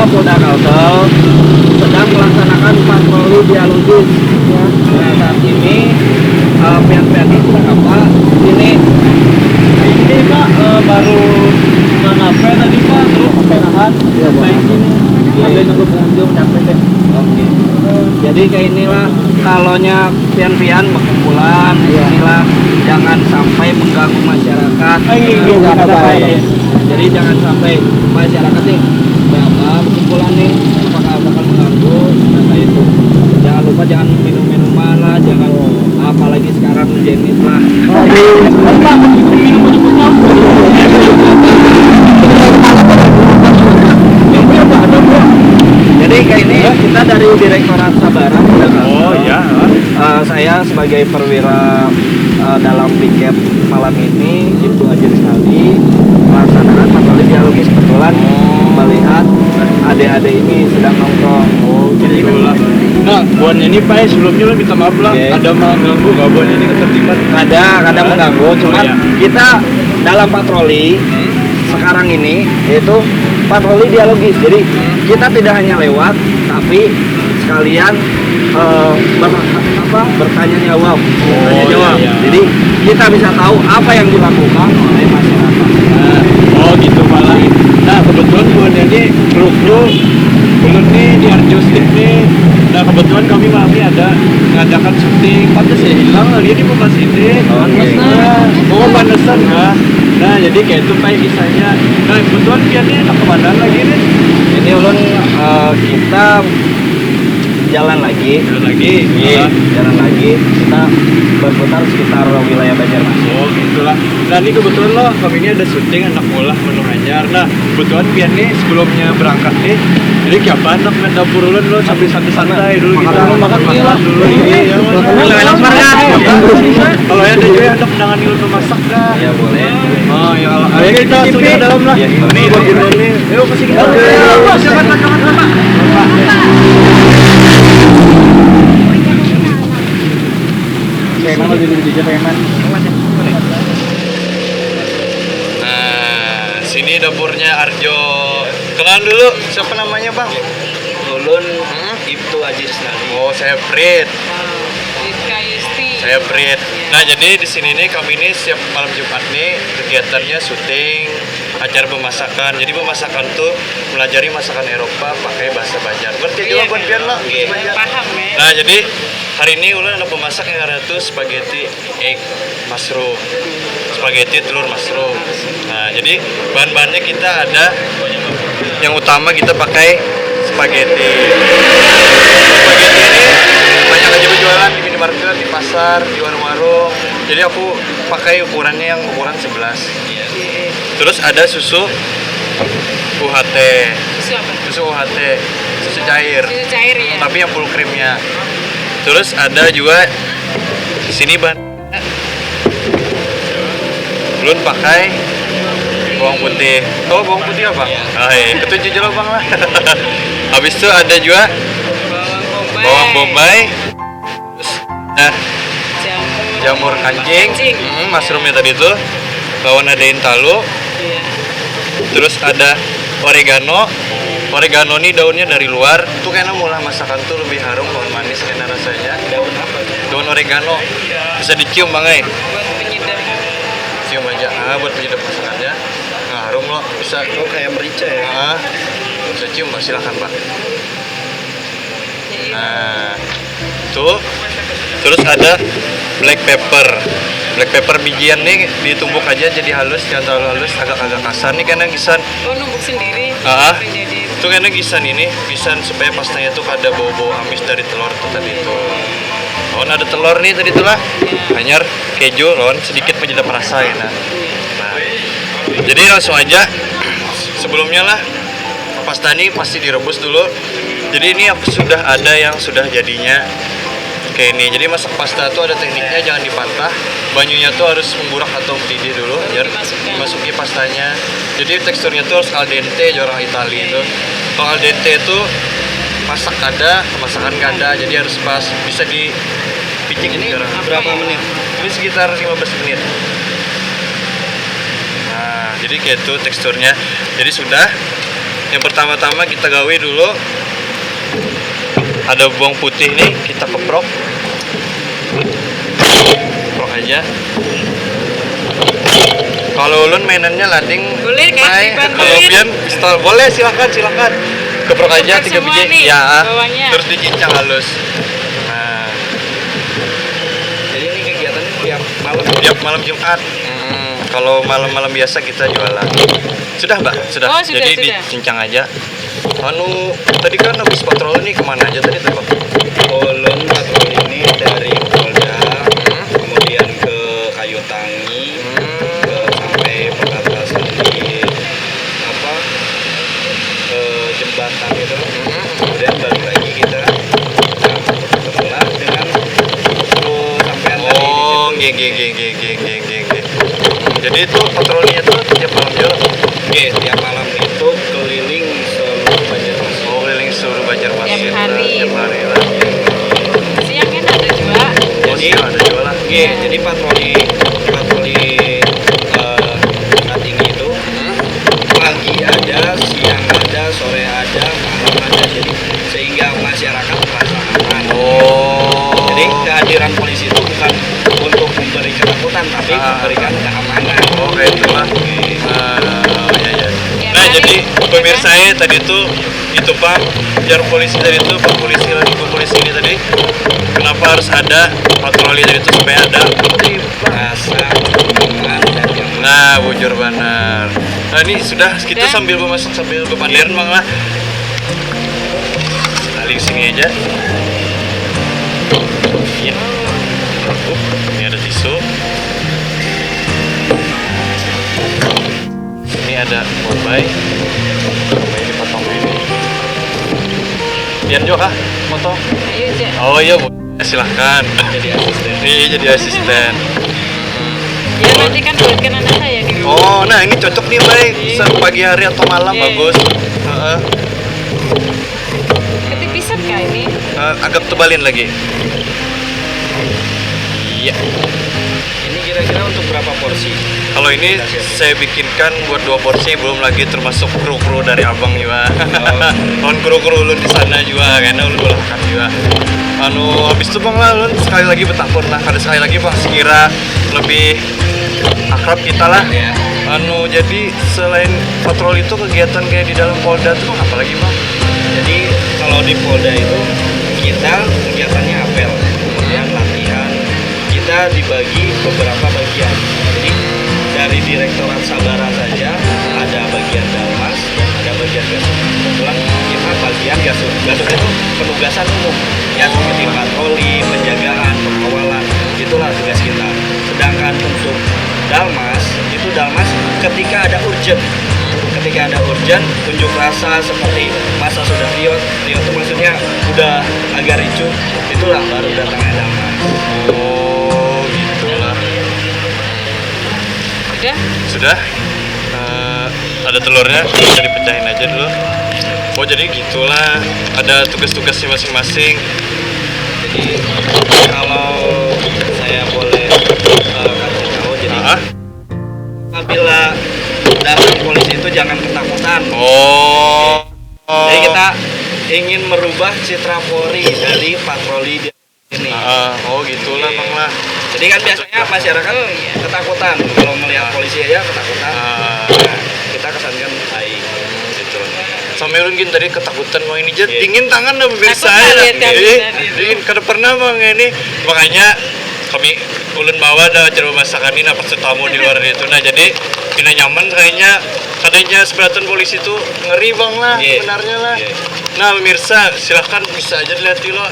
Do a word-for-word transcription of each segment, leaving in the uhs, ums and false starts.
Polda Kalsel sedang melaksanakan patroli biologis. Ya. Nah, saat ini eh, pian-pian ini sedang apa? Ini ini Pak eh, baru mengapa tadi Pak, terus penahan sampai sini. Sampai nunggu pengunjung capek deh. Oke. Jadi kayak inilah kalonya pian-pian berkumpulan, inilah jangan sampai mengganggu masyarakat. Iya, iya, iya. Jadi jangan sampai masyarakat nih berapa berkumpulan nih, apakah bakal mengganggu, nah kayak itu. Jangan lupa jangan minum minuman lah, jangan, apalagi sekarang hujan lah. Jadi kayak ini kita dari Direktorat Sabara. Oh iya. Eh, saya sebagai perwira eh, dalam piket malam ini, Ibtu Haji Rizaldi, melaksanakan patroli biologis, kebetulan melihat adik-adik ini sedang nongkrong. Oh, jadi Nah, buannya ini Pak, sebelumnya lo minta maaf lah, Oke. Ada mengganggu nggak buannya ini ketertiban? Ada, kadang mengganggu, cuman Iya. Kita dalam patroli sekarang ini, yaitu patroli dialogis. Jadi kita tidak hanya lewat, tapi sekalian eh, ber- apa, bertanya jawab. Bertanya Oh, jawab. Iya. Jadi kita bisa tahu apa yang dilakukan oleh masyarakat. Nah, oh gitu malah. Nah, kebetulan buannya ini kru-kru ulun nih di Arjus nih. Nah, kebetulan kami malam ini ada ngadakan syuting. Pantas ya hilang lagi di muka sini. Oke. Nah, oh, pantesan ya. Nah, jadi kayak itu Pak kisahnya. Nah, kebetulan pian nih anak kemana lagi nih? Ini ulun eh, kita jalan lagi. Jalan lagi. Iya, jalan lagi. Kita berputar sekitar wilayah Banjarmasin. Oh, gitulah. Nah, ini kebetulan lo, kami ini ada syuting anak bola Menu Hanyar. Nah, kebetulan pian nih sebelumnya berangkat nih. Jadi kapan nak main dapur ulun lo sambil santai-santai dulu kita. Makan dulu, makan dulu. Iya, iya. Kalau ada juga yang nak menangani ulun memasak kah? Ya boleh. Oh, ya kalau ayo kita langsung ke dalam lah. Iya, iya. Ini buat dulu nih. Ayo ke sini. Jangan, jangan, jangan. Preman lagi di meja preman. Nah, sini dapurnya Arjo. Kenalan dulu, siapa namanya, Bang? Ulun Ibtu Aji Risnaldi. Oh, saya Prit. Rizka Yusti. Saya Prit. Nah, jadi di sini nih kami nih setiap malam Jumat nih kegiatannya syuting acara pemasakan. Jadi pemasakan tuh melajari masakan Eropa pakai bahasa Banjar. Ngerti juga Iya, buat iya. pian lah. Iya. Paham ya. Nah, jadi hari ini ulun ada pemasak yang ada tuh spaghetti egg mushroom. Spaghetti telur mushroom. Nah, jadi bahan-bahannya kita ada yang utama kita pakai spaghetti. Spaghetti ini banyak aja berjualan di minimarket, di pasar, di warung-warung. Jadi aku pakai ukurannya yang ukuran sebelas. Terus ada susu U H T. Susu apa? Susu U H T, susu cair. Susu cair ya. Tapi yang full creamnya. Terus ada juga di sini bahan belum pakai bawang putih. Oh, bawang putih apa? Oh, iya. Ketujuh aja lah, Bang lah. Habis itu ada juga Bawang bombay. Bawang bombay. Terus nah, Jamur. Jamur kancing. Kancing. Hmm, mushroomnya tadi tuh. Lawan ada intalu. Iya. Terus ada oregano. Oregano nih daunnya dari luar. Tuh kena mula masakan tuh lebih harum, lawan manis kena rasanya. Daun apa? Daun oregano. Bisa dicium, Bang, eh. Buat penyedap. Cium aja. Ah, buat penyedap masakannya. Nah, harum loh. Bisa. Oh, kayak merica ya. Ah. Bisa cium, Pak. Silakan, Pak. Nah, tuh. Terus ada black pepper. Black pepper bijian nih ditumbuk aja jadi halus, jangan terlalu halus, agak-agak kasar nih karena gisan. Oh, numbuk sendiri. Ah. Menjadi Itu karena gisan ini, gisan supaya pastanya tuh kada bau-bau amis dari telur tuh tadi itu. Lawan ada telur nih tadi tuh lah. Hanyar keju lawan sedikit penyedap rasa ya nah. Nah, jadi langsung aja sebelumnya lah pasta ini pasti direbus dulu. Jadi ini aku sudah ada yang sudah jadinya kayak ini. Jadi masak pasta tuh ada tekniknya, jangan dipatah. Banyunya tuh harus menggurak atau mendidih dulu, biar Dimasukkan. dimasuki pastanya. Jadi teksturnya tuh harus al dente, aja orang Itali itu. Kalau al dente itu masak kada, masakan kada, jadi harus pas, bisa dipicik. Ini berapa menit? Ini sekitar lima belas menit. Nah, jadi kayak itu teksturnya. Jadi sudah. Yang pertama-tama kita gawe dulu, ada bawang putih nih, kita keprok. Keprok aja. Kalau ulun mainannya lading. Boleh, Kak, Mai, dibantuin? Kalau pian pistol, boleh, silakan, silakan. Keprok aja Keprok tiga semua biji. nih, Ya. Bawangnya. Terus dicincang halus. Nah. Jadi ini kegiatannya tiap malam. Tiap malam Jumat. Hmm, kalau malam-malam biasa kita jualan. Sudah, Mbak? Sudah. Oh, sudah, Jadi sudah. Dicincang aja. Anu, tadi kan habis patroli nih, kemana aja tadi tuh, Bang? Ulun patroli ini dari Polda, kemudian ke Kayu Tangi, ke sampai perbatasan di apa ke jembatan itu, kemudian balik lagi kita ketemu lah dengan kru sampean tadi di Oh, situ. G G G G G G G G. Jadi itu patrolinya tuh tiap malam juga. Oke, tiap malam itu keliling seluruh Banjarmasin. Oh, keliling seluruh Banjarmasin. Tiap hari. Tiap hari lah. Siang kan ada juga. Oh, siang ada juga lah. Oke, jadi patroli patroli eh, saat ini itu pagi ada, siang ada, sore ada, malam ada. Jadi sehingga masyarakat merasa aman. Oh. Jadi kehadiran polisi itu bukan untuk memberi ketakutan, tapi Ah. memberikan keamanan. Oh, kayak itu lah. Ah, ya, ya. Ya, Nah, mari. jadi pemirsa ya, tadi tuh itu, Pak, jar polisi tadi tuh, Pak polisi lagi, Pak polisi ini tadi, kenapa harus ada patroli tadi tuh supaya ada Rasa aman dan nyaman. Nah, bujur banar. Nah, ini sudah kita Sudah. sambil memasak sambil bepandiran, Bang lah. Saling sini aja. Iya. Uh, ini ada tisu. Ini ada bombay. Bombay dipotong ini. Biar juga kah? Potong. Ayo, Cek. Oh iya, Bu. Silahkan. Jadi asisten. Iya, jadi asisten. Ya, nanti kan buatkan anak saya di rumah. Oh, nah ini cocok nih, Bay. Bisa pagi hari atau malam, Iya. Bagus. Heeh. Ketipisan kah ini? Eh, agak tebalin lagi. Iya. Ini kira-kira untuk berapa porsi? Kalau ini saya bikinkan buat dua porsi, belum lagi termasuk kru-kru dari abang juga. Oh. Lawan kru-kru ulun di sana juga, karena ulun belahan juga. Anu, habis itu, Bang, lah, ulun sekali lagi bertakun lah, kada sekali lagi, Bang, sekira lebih akrab kita lah. Ya. Anu, jadi selain patroli itu, kegiatan kayak di dalam Polda tuh, Bang, apa lagi, Bang? Jadi kalau di Polda itu kita kegiatannya apel, kemudian latihan. Kita dibagi beberapa bagian. Jadi dari Direktorat Sabara saja ada bagian Dalmas, ada bagian Gasub. Kebetulan kita bagian Gasub. Gasub itu penugasan umum, ya, seperti patroli, penjagaan, pengawalan. Itulah tugas kita. Sedangkan untuk Dalmas, itu Dalmas ketika ada urgent. Ketika ada urgent, unjuk rasa seperti masa sudah riot. Riot itu maksudnya udah agak ricuh. Itulah baru datangnya Dalmas. Oh, gitulah. Udah? Sudah? Eh, ada telurnya, bisa dipecahin aja dulu. Oh, jadi gitulah. Ada tugas-tugasnya masing-masing. Jadi kalau saya boleh eh, kasih tahu, jadi Ah? Apabila datang polisi itu jangan ketakutan. Oh. Jadi kita ingin merubah citra Polri dari patroli di ini. Ah, oh, gitulah, Bang lah. Jadi kan biasanya masyarakat ketakutan kalau melihat polisi aja ketakutan. Ah. Nah, kita kesankan baik gitu. Sampai ulun gin tadi ketakutan, Bang, ini aja Iya. dingin tangan dah, pemirsa. Takut Ya. lihat kami Ih, tadi. Dingin, kada pernah, Bang, ini. Makanya kami ulun bawa dah acara memasakan ini, apa tamu di luar itu. Nah, jadi pina nyaman kayaknya, kadanya seberatan polisi tuh ngeri, Bang, lah, Iya. sebenarnya lah. Iya. Nah, pemirsa, silahkan bisa aja dilihat dulu.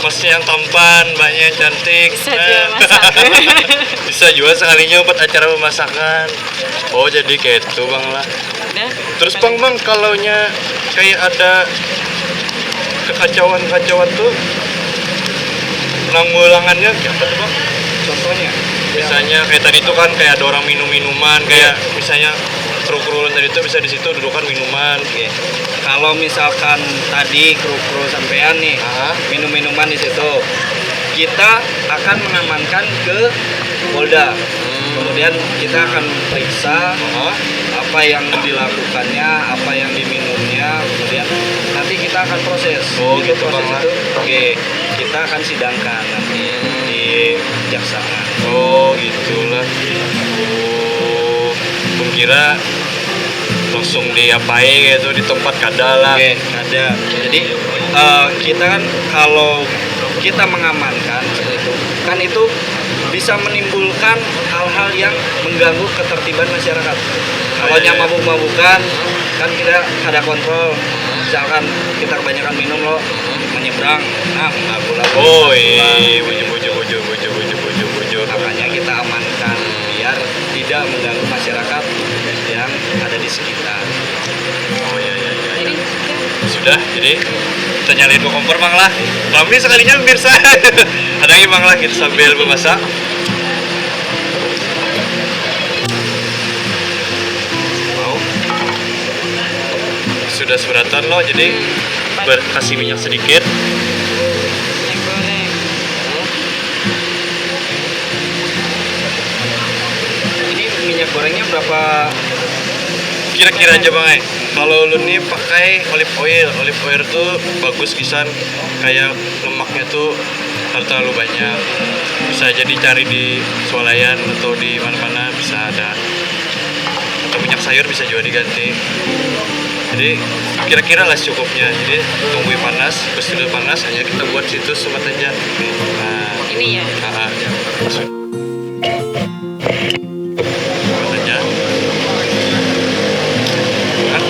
Masnya yang tampan, mbaknya yang cantik. Bisa Nah. juga masak. Bisa juga sekalinya buat acara memasakan. Oh, jadi kayak itu, Bang, lah. Udah. Terus, Bang, Bang, kalaunya kayak ada kekacauan-kacauan tuh, nanggulangannya kayak apa tuh, Bang? Contohnya, Misalnya kayak tadi tuh kan kayak ada orang minum-minuman, kayak misalnya kru-kru tadi tuh bisa di situ dudukan minuman. Oke. Kalau misalkan tadi kru-kru sampean nih Ah. minum-minuman di situ, kita akan mengamankan ke Polda. Kemudian kita akan periksa Ah. apa yang dilakukannya, apa yang diminumnya, Kan proses. Oh, gitu, Bang, proses lah. Itu, oke, kita akan sidangkan nanti di kejaksaan. Oh, gitulah. Oh, kukira langsung diapai gitu, di tempat, kada lah. Oke, kada. Jadi, eh, kita kan kalau kita mengamankan seperti itu, kan itu bisa menimbulkan hal-hal yang mengganggu ketertiban masyarakat. Kalau, iya, yang, iya, mabuk-mabukan, kan kita kada kontrol. Misalkan kita kebanyakan minum, lo, menyeberang, nah, lagu-lagu. Oh, iya, bujur, bujur, bujur. Makanya kita amankan biar tidak mengganggu masyarakat yang ada di sekitar. Oh, iya, iya, iya, iya. Jadi, ya. Sudah, jadi kita nyalain ke kompor, Mang, lah. Kami sekalinya, pemirsa. Ada lagi, Mang, lah, kita sambil memasak. Mau? Sudah suratan, lo, jadi, hmm, ber-, kasih minyak sedikit. Minyak goreng. Ini minyak gorengnya berapa? Kira-kira aja, Bang, eh. Kalau ulun nih pakai olive oil. Olive oil tuh bagus, kisan, kayak lemaknya tuh kada terlalu banyak. Bisa aja dicari di swalayan atau di mana-mana, bisa ada. Atau minyak sayur bisa juga diganti. Jadi, kira-kira lah secukupnya. Jadi, tunggui panas, pas sudah panas, hanya kita buat situ semat aja. Nah, ini ya? Ah, ah. Buat aja. Nah.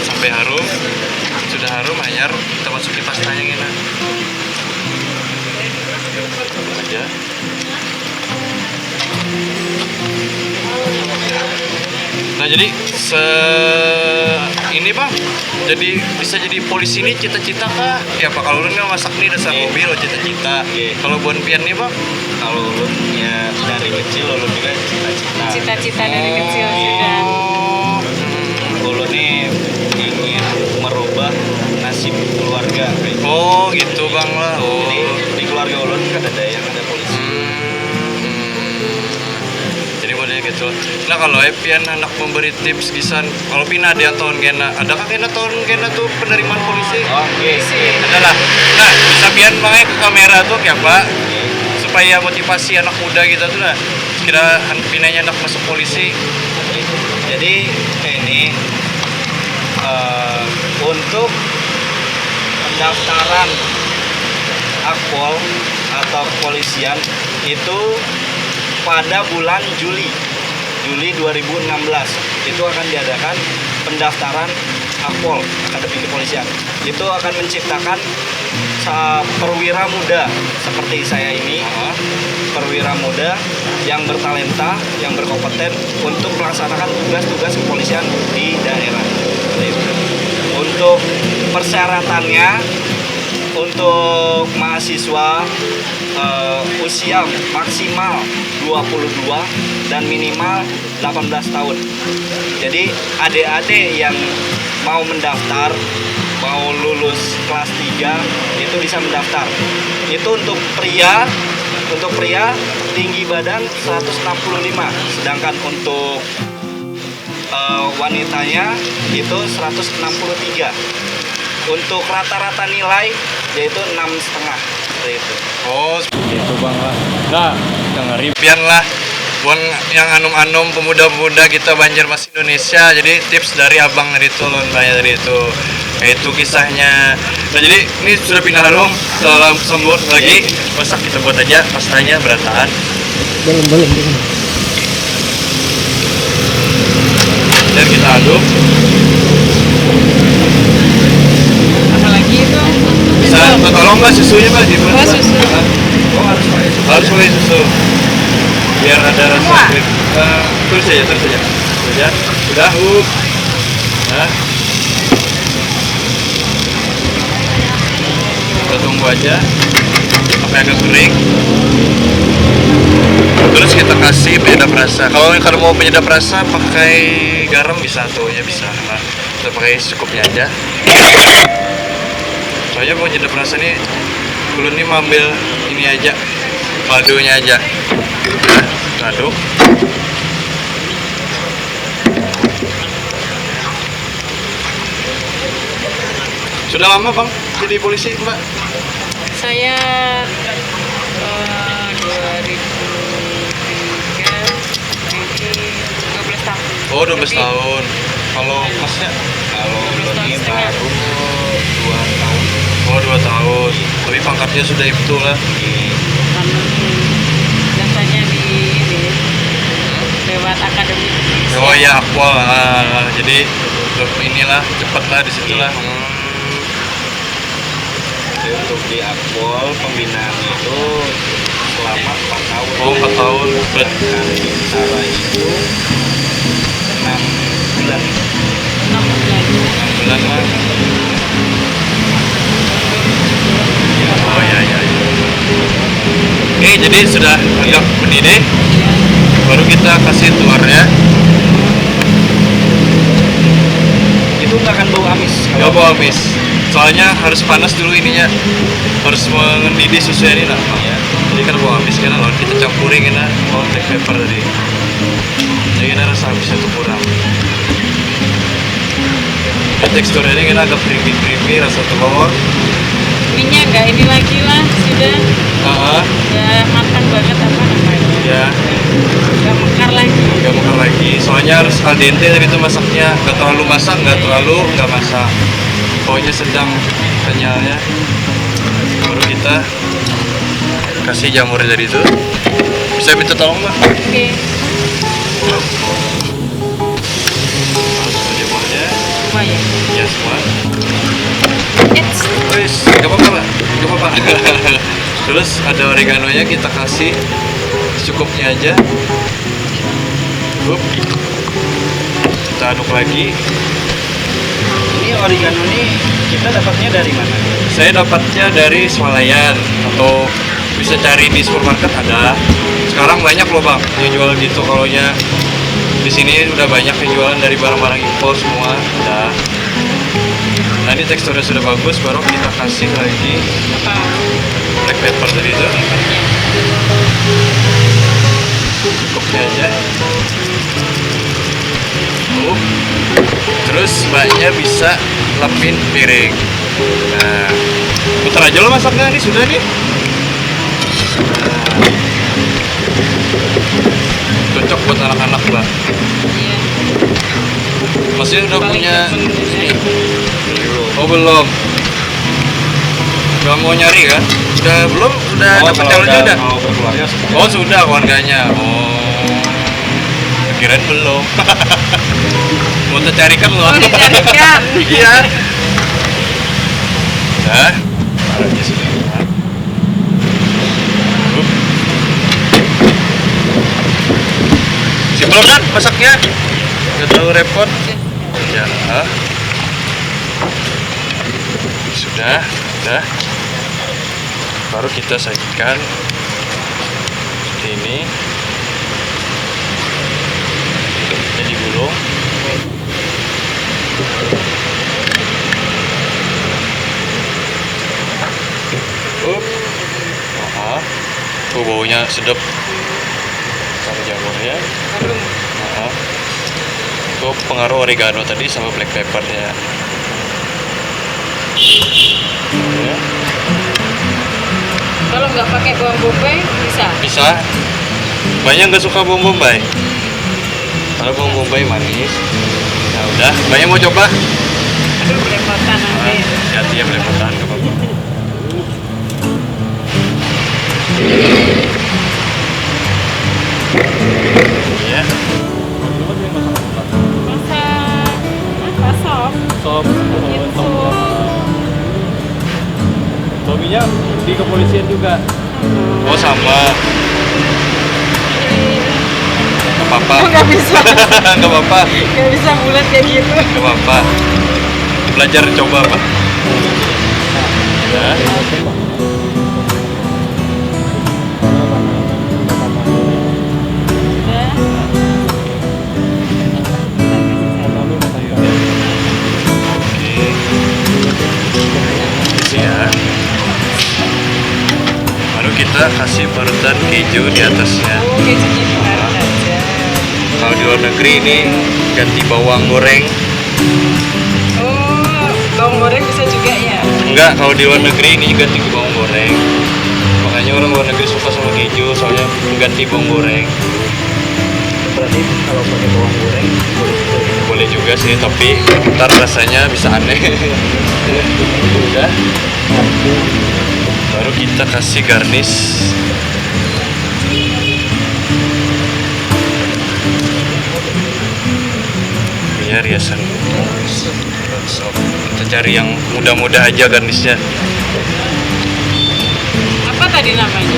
Sampai harum. Sudah harum, hanyar, kita masuki pastanya, kena. Aja. Nah, jadi se-, ini, Bang, jadi bisa jadi polisi ini cita-cita kah? Ya, apa, kalau ulun kan masak nih dasar, iya, hobi lo, cita-cita. Iya. Kalau buan pian nih, Bang? Kalau ulun, ya, dari kecil ulun juga cita-cita. Cita-cita dari kecil sudah. Oh. Hmm. Ulun nih ingin merubah nasib keluarga. Oh, gitu, Bang, lah. Oh. Jadi, di keluarga ulun kan ada yang ada polisi. Hmm. Jadi modelnya gitu. Nah, kalau ai pian handak memberi tips gasan, kalau pina ada yang tahun kena, adakah kena tahun kena tuh penerimaan polisi? Oke. Adalah. Nah, bisa pian makanya ke kamera tuh kayak apa? Oke. Supaya motivasi anak muda gitu tuh lah. Kira an-, pinanya handak masuk polisi. Jadi, ini, eh, untuk pendaftaran Akpol atau kepolisian itu pada bulan Juli, Juli dua ribu enam belas, itu akan diadakan pendaftaran Akpol, Akademi Kepolisian. Itu akan menciptakan sa-, perwira muda seperti saya ini, perwira muda yang bertalenta, yang berkompeten untuk melaksanakan tugas-tugas kepolisian di daerah. Untuk persyaratannya, untuk mahasiswa, eh, usia maksimal dua puluh dua dan minimal delapan belas tahun. Jadi, adik-adik yang mau mendaftar, mau lulus kelas tiga, itu bisa mendaftar. Itu untuk pria, untuk pria tinggi badan seratus enam puluh lima, sedangkan untuk, eh, wanitanya itu seratus enam puluh tiga. Untuk rata-rata nilai yaitu enam setengah, seperti itu. Oh, seperti itu, Bang, lah. Nah, dengerin pian lah. Buat yang anum-anum, pemuda-pemuda kita Banjarmasin, Indonesia. Jadi, tips dari abang tadi tuh, lun banyak tadi tuh. Kayak itu kisahnya. Nah, jadi ini sudah pindah harum, dalam sembur lagi. Masak kita buat aja pastanya berataan. Belum, belum, belum. Dan kita aduk. Apa lagi itu? Bisa tolong nggak susunya, Pak? Di mana, oh, Pak? Susu. Oh, harus pakai susu. Harus pakai susu. Biar ada rasa. Wah. Krim. Eh, terus aja, terus aja. Terus aja. Udah, uh. Nah. Kita tunggu aja sampai agak kering. Terus kita kasih penyedap rasa. Kalau, kalau mau penyedap rasa, pakai garam bisa tuh, ya bisa. Nah, kita pakai secukupnya aja. Soalnya mau penyedap rasa nih, ulun nih mau ambil ini aja, kaldunya aja. Nah, aduk. Sudah lama, Bang, jadi polisi, Mbak? Saya eh, dua ribu tiga, jadi dua belas tahun. Oh, dua belas tahun. Kalau Masnya? Kalau Doni baru dua tahun. Oh, dua tahun. Tapi pangkatnya sudah itu lah. Anu, biasanya di ini, lewat akademi. Oh ya, Akpol. Ah, jadi inilah, cepatlah di situlah. Jadi untuk di Akpol, pembinaan itu selama empat tahun. Oh, empat tahun. Sedangkan Bintara itu enam bulan. Enam bulan. Enam bulan lah. Oh ya, ya, ya. Oke, jadi sudah agak mendidih, baru kita kasih telurnya. Itu nggak akan bau amis. Nggak bau amis. Soalnya harus panas dulu ininya. Harus mendidih susunya ini, nah. Iya. Jadi kan bau amis kan, lalu kita campuri kena, oh, black pepper tadi. Jadi kena rasa amisnya tuh kurang. Ya, teksturnya ini kena agak creamy-creamy, rasa telur. Minyak nggak ini lagi lah, sudah. Heeh. Udah matang banget apa namanya. Ya. Nggak mekar lagi. Nggak mekar lagi. Soalnya harus al dente tadi itu masaknya. Nggak terlalu masak, nggak terlalu nggak masak. Pokoknya sedang kenyalnya. Baru kita kasih jamurnya tadi itu. Bisa minta tolong, Mbak? Oke. Langsung jamurnya. Lumayan. Ya, semua. Eits. Wis, nggak apa-apa, Mbak. Nggak apa-apa. Terus ada oreganonya, kita kasih secukupnya aja. Hup. Kita aduk lagi. Ini oregano nih kita dapatnya dari mana? Saya dapatnya dari swalayan atau bisa cari di supermarket ada. Sekarang banyak loh, Bang, yang jual gitu. Kalau nya di sini udah banyak yang jualan dari barang-barang impor semua ada. Nah, ini teksturnya sudah bagus, baru kita kasih lagi black pepper tadi itu. Cukupnya aja. Cukup. Terus mbaknya bisa lepin piring. Nah, putar aja lo masaknya, ini sudah nih. Nah, cocok buat anak-anak, Mbak. Iya. Maksudnya udah punya ini? Oh, belum. Udah mau nyari kan? Udah belum? Udah dapat calonnya udah? Oh, sudah keluarga sudah. Oh, sudah keluarganya. Oh. Kirain belum. Mau tercarikan loh. Oh, dicarikan. Iya. Dah. Simpel kan masaknya? Nggak terlalu repot. Ya, hah? Sudah, sudah. Baru kita sajikan seperti ini. Jadi gulung. Up. Aha. Oh, baunya sedap. Sama jamurnya. Harum. Aha. Itu pengaruh oregano tadi sama black peppernya. Ya. Kalau nggak pakai bawang bombay bisa? Bisa. Banyak nggak suka bawang bombay. Kalau bawang bombay manis. Ya udah, banyak mau coba? Aduh, belepotan nanti. Ah, hati-hati ya, belepotan, nggak apa-apa. Iya. Masak apa, sop? Sop. Bikin sop. Suaminya di kepolisian juga. Oh, sama. Nggak apa-apa. Nggak bisa. Nggak apa-apa. Nggak bisa bulat kayak gitu. Nggak apa-apa. Belajar coba, Pak. Ya. Oke. Isi ya. Baru kita kasih parutan keju di atasnya. Oh, kejunya diparutan aja. Kalau di luar negeri ini ganti bawang goreng. Oh, bawang goreng bisa juga ya? Nah, kalau di luar negeri ini ganti ke bawang goreng. Makanya orang luar negeri suka sama keju, soalnya ganti bawang goreng. Berarti kalau pakai bawang goreng boleh juga ya? Boleh juga sih, tapi ntar rasanya bisa aneh. Udah. Baru kita kasih garnish. Biar hiasan. So, kita cari yang mudah-mudah aja garnishnya. Apa tadi namanya?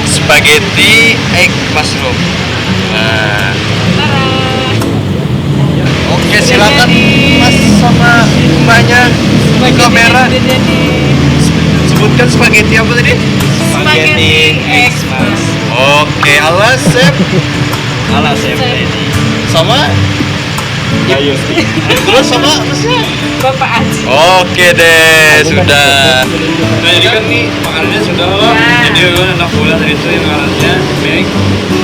Spaghetti egg mushroom. Nah, Tara. oke, silakan Mas sama mbaknya di kamera. Sudah jadi. Sebutkan spaghetti apa tadi? Spaghetti egg mushroom. Oke, halo chef. Halo chef Dedi. Sama? Ayo. Terus sama apa sih? Bapak Aji. Oke deh, sudah. Nah, jadi kan nih makanannya sudah loh. Nah. Jadi dulu anak bola tadi tuh yang ngarannya make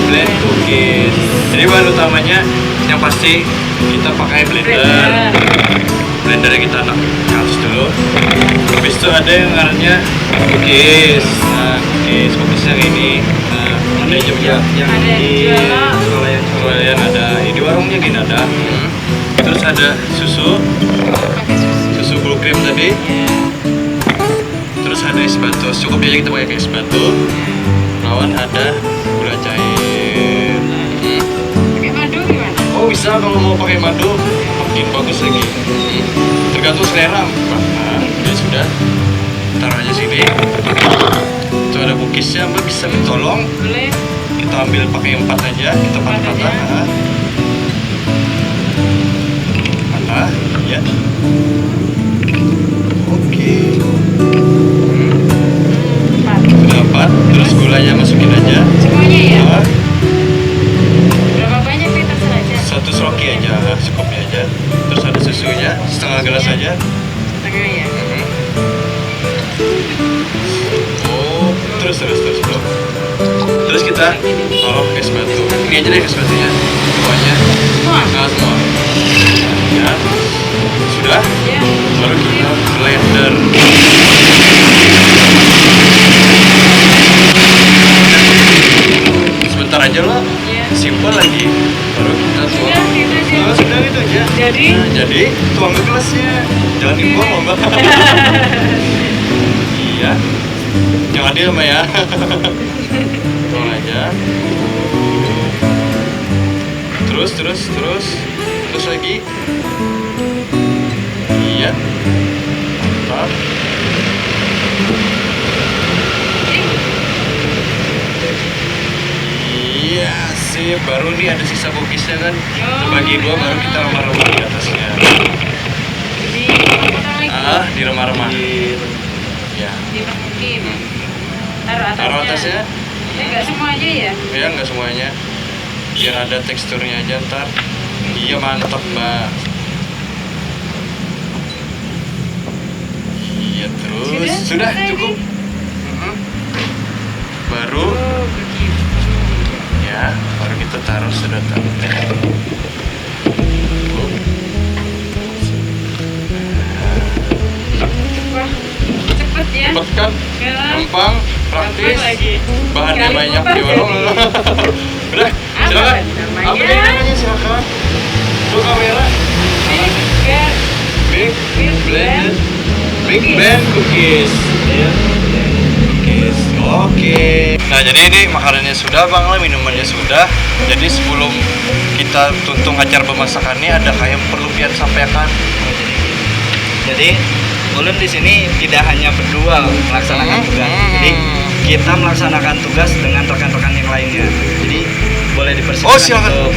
blend cookies. Jadi bahan utamanya yang pasti kita pakai blender. Blender. Blendernya kita anak halus dulu. Habis itu ada yang ngarannya cookies. Nah, cookies, cookies yang ini. Nah, ada juga yang Ada di jualan. Swalayan, Swalayan ada. Di warungnya gini ada. Hmm. Terus ada susu, Pakai susu. Susu full cream tadi. Ya. Terus ada es batu. Cukup aja kita pakai es batu. Lawan ada gula cair. Hmm. Pakai madu gimana? Oh, bisa kalau mau pakai madu makin bagus lagi. Hmm. Tergantung selera. Nah, ya sudah. Taruh aja sini. Itu ada cookiesnya, Mbak, bisa ditolong. Boleh. Kita ambil pakai empat aja, kita Empat patah-patah. aja. Nah. Patah, ya. Oke. Hmm. Empat. Sudah empat, terus gulanya masukin aja. Semuanya ya? Nah, Berapa banyak nih, terserah aja. satu seroki aja, nah, secukupnya aja. Terus ada susunya, setengah gelas aja. Setengah ya. Oh, terus, terus, terus, bro. Terus kita taruh es batu. Ini aja deh es batunya. Semuanya. Semua. Nah, semua. Ya. Sudah. Ya. Baru kita blender. Sebentar aja lah. Ya. Simple lagi. Baru kita tuang. Sudah, gitu aja. Nah, sudah gitu aja. Jadi? Nah, jadi tuang ke gelasnya. Jangan dibuang loh, Mbak. Iya. Yang adil, Mbak, ya. Tuang aja. Terus, terus, terus. Terus lagi. Iya. Mantap. Iya, sip. Baru nih ada sisa cookiesnya kan. Terbagi dua, baru kita remah-remah di atasnya. Di apa lagi? Ah, di remah-remah. Ya. Di mungkin. Taruh atasnya. Taruh atasnya. Ya, nggak semuanya ya? Ya, nggak semuanya. Biar ada teksturnya aja ntar. Iya, mantep, Mbak. Iya, terus. Sudah, Sudah, selesai cukup. nih. Mm-mm. Baru, Oh, begitu. ya, baru kita taruh sedotan. Wah, cepet ya. Cepet kan? Ya. Gampang, praktis. Gampang lagi. Bahannya Sekali banyak kupas di warung. jadi. Udah, Apa silakan. namanya? Apa nih namanya, silakan? Tuh kamera. Big Bad. Big Big Blend. Bad. Big Band Cookies. Cookies. Oke. Nah, jadi ini makanannya sudah, Bang, lah, minumannya sudah. Jadi sebelum kita tuntung acara pemasakan ini, ada kayak perlu pian sampaikan? Jadi ulun di sini tidak hanya berdua melaksanakan Hmm, tugas. hmm. Jadi kita melaksanakan tugas dengan rekan-rekan yang lainnya. Jadi boleh dipersilakan Oh, silakan. untuk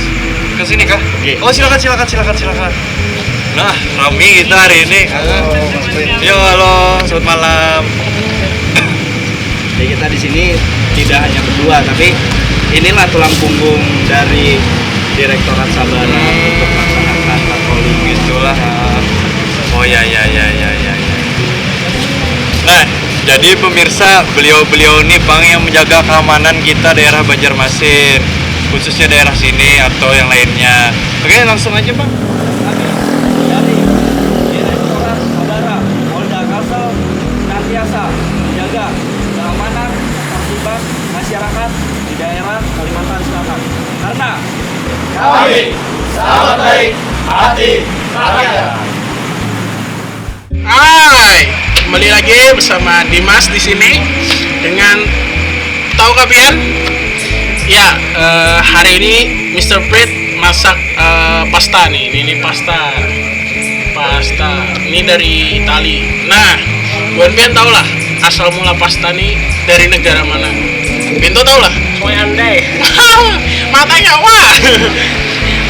Ke sini kah? Oke. Oh, silakan, silakan, silakan, silakan. Nah, rame kita hari ini. Halo, Mas Prin. Yo, halo, selamat malam. Jadi kita di sini tidak hanya berdua, tapi inilah tulang punggung dari Direktorat Sabara Hmm. untuk melaksanakan patroli. Gitulah. Oh ya, ya, ya, ya, ya, ya. Nah, jadi pemirsa, beliau-beliau ini, Bang, yang menjaga keamanan kita daerah Banjarmasin, khususnya daerah sini atau yang lainnya. Oke, langsung aja, Bang. Kami dari Direktorat Sabara Polda Kalsel Kami sahabat baik hati rakyat. Hai, kembali lagi bersama Dimas di sini dengan, tahu kah pian? Ya, eh, hari ini Mister Prit masak, eh, pasta nih. Ini, ini pasta. Pasta. Ini dari Itali. Nah, buat pian tahu lah asal mula pasta nih dari negara mana? Pintu tahu lah. Soalnya andai. Matanya wah.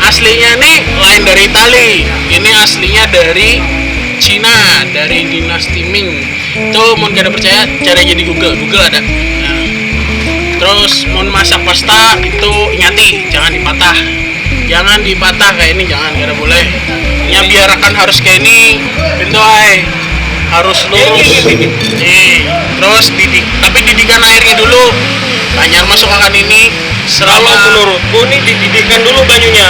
Aslinya nih lain dari Itali. Ini aslinya dari Cina, dari dinasti Ming. Itu mun kada percaya, cari aja di Google. Google ada. Nah. Terus mun masak pasta itu ingati, jangan dipatah. Jangan dipatah kayak ini, jangan, kada boleh. Ya, biarakan harus kayak ini, pintu ai. Harus lurus. Nih, terus didik, tapi didikan airnya dulu. Banyak masukkan ini. Kalau selama menurutku nih, dididikan dulu banyunya.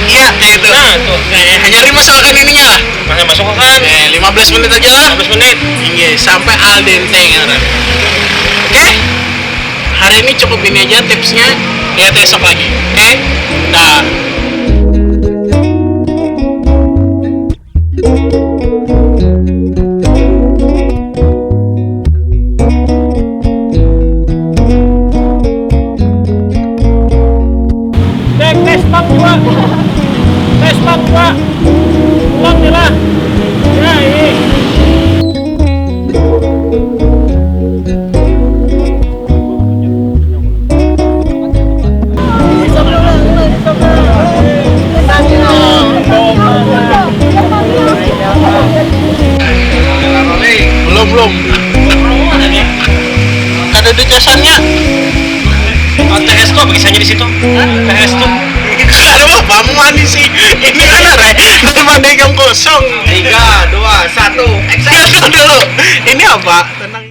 Iya, kayak itu. Nah, tuh. Eh, hanya lima soalkan ininya lah. Masih masukkan. Eh, lima belas menit aja lah. Lima belas menit. Iya, sampai al dente ngaran. Oke? Hari ini cukup ini aja tipsnya. Lihat esok lagi. Oke? Dah. Cek, tes pam dua. Tes pam dua. Ulang nih lah. Ya, ini. Belum, belum. Kada ada casannya. Oh, T S tuh apa kisahnya di situ? T S tuh. Aduh, apa manis sih? Ini benar ya? Daripada yang kosong. Tiga, dua, satu, action. Dulu. Ini apa?